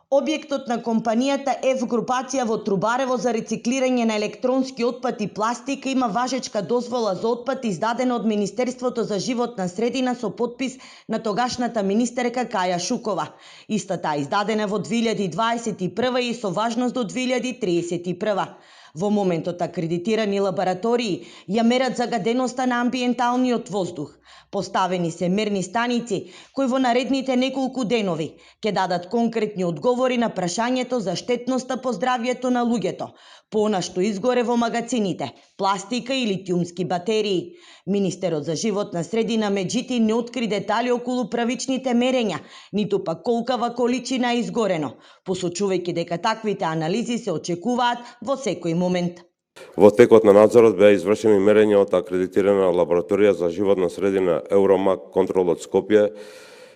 Објектот на компанијата F групација во Трубарево за рециклирање на електронски отпад и пластика има важечка дозвола за отпад издадена од Министерството за животна средина со подпис на тогашната министерка Каја Шукова. Истата издадена во 2021 и со важност до 2031. Во моментот акредитирани лаборатории ја мерат загаденоста на амбиенталниот воздух. Поставени се мерни станици кои во наредните неколку денови ќе дадат конкретни одговори на прашањето за штетноста по здравјето на луѓето, по она што изгоре во магацините, пластика и литиумски батерии. Министерот за животна средина меѓутоа не откри детали околу правичните мерења, ниту пак колкава количина е изгорено, посочувајќи дека таквите анализи се очекуваат во секој момент. Во текот на надзорот беа извршени мерења од акредитирана лабораторија за животна средина Евромак контрол од Скопје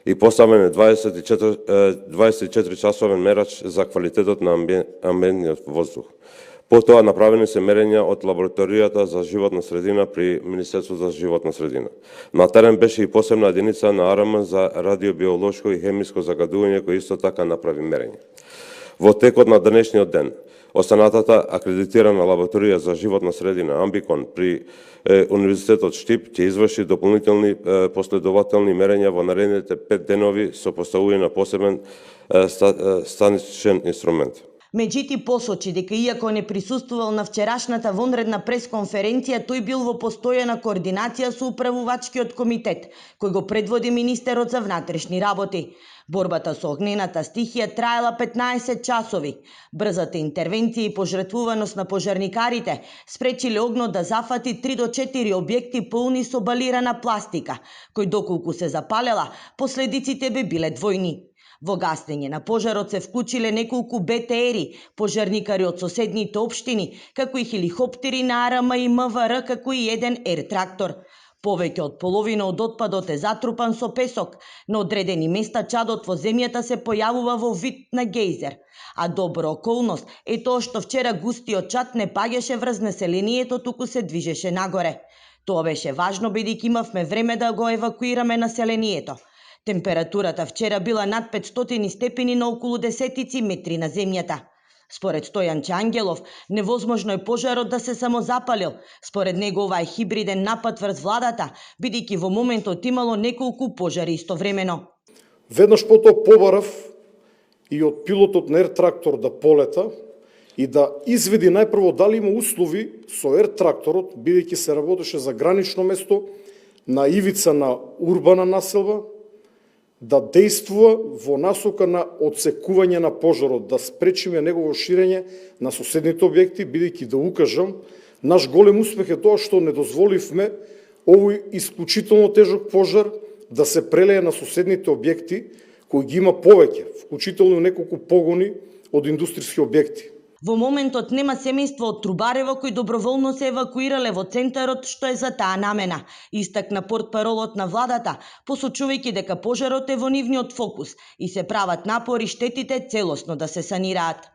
и поставен 24 часовен мерач за квалитетот на амбиентниот воздух. Потоа направени се мерења од лабораторијата за животна средина при Министерството за животна средина. На терен беше и посебна единица на АРМ за радиобиолошко и хемиско загадување кој исто така направи мерење. Во текот на денешниот ден, останатата акредитирана лабораторија за животна средина Амбикон при Универзитетот Штип ќе изврши дополнителни последователни мерења во наредните 5 денови со поставување на посебен станичен инструмент. Меѓутоа посочи дека иако не присуствувал на вчерашната вонредна пресконференција, тој бил во постојана координација со управувачкиот комитет, кој го предводи министерот за внатрешни работи. Борбата со огнената стихија траела 15 часови. Брзата интервенција и пожртвуваност на пожарникарите спречиле огнот да зафати 3 до 4 објекти полни со балирана пластика, кој доколку се запалела, последиците би биле двојни. Во гасење на пожарот се вклучиле неколку БТРи, пожарникари од соседните општини, како и хеликоптери на АРМ и МВР, како и еден ер-трактор. Повеќе од половина од отпадот е затрупан со песок. На одредени места чадот во земјата се појавува во вид на гејзер. А добра околност е тоа што вчера густиот чад не паѓаше врз населението, туку се движеше нагоре. Тоа беше важно бидејќи имавме време да го евакуираме населението. Температурата вчера била над 500 степени на околу десетици метри на земјата. Според Стојан Ангелов, невозможно е пожарот да се самозапалил. Според него ова е хибриден напад врз владата, бидејќи во моментот имало неколку пожари истовремено. Веднаш потоа побарав и од пилотот на ер-трактор да полета и да изведи најпрво дали има услови со ер-тракторот, бидејќи се работеше за гранично место на ивица на урбана населба, да действува во насока на одсекување на пожарот, да спречиме негово ширење на соседните објекти, бидејќи да укажам, наш голем успех е тоа што не дозволивме овој исклучително тежок пожар да се прелее на соседните објекти, кои ги има повеќе, вклучително неколку погони од индустријски објекти. Во моментот нема семејство од Трубарево кои доброволно се евакуирале во центарот што е за таа намена, истакна портпаролот на владата, посочувајќи дека пожарот е во нивниот фокус и се прават напори штетите целосно да се санираат.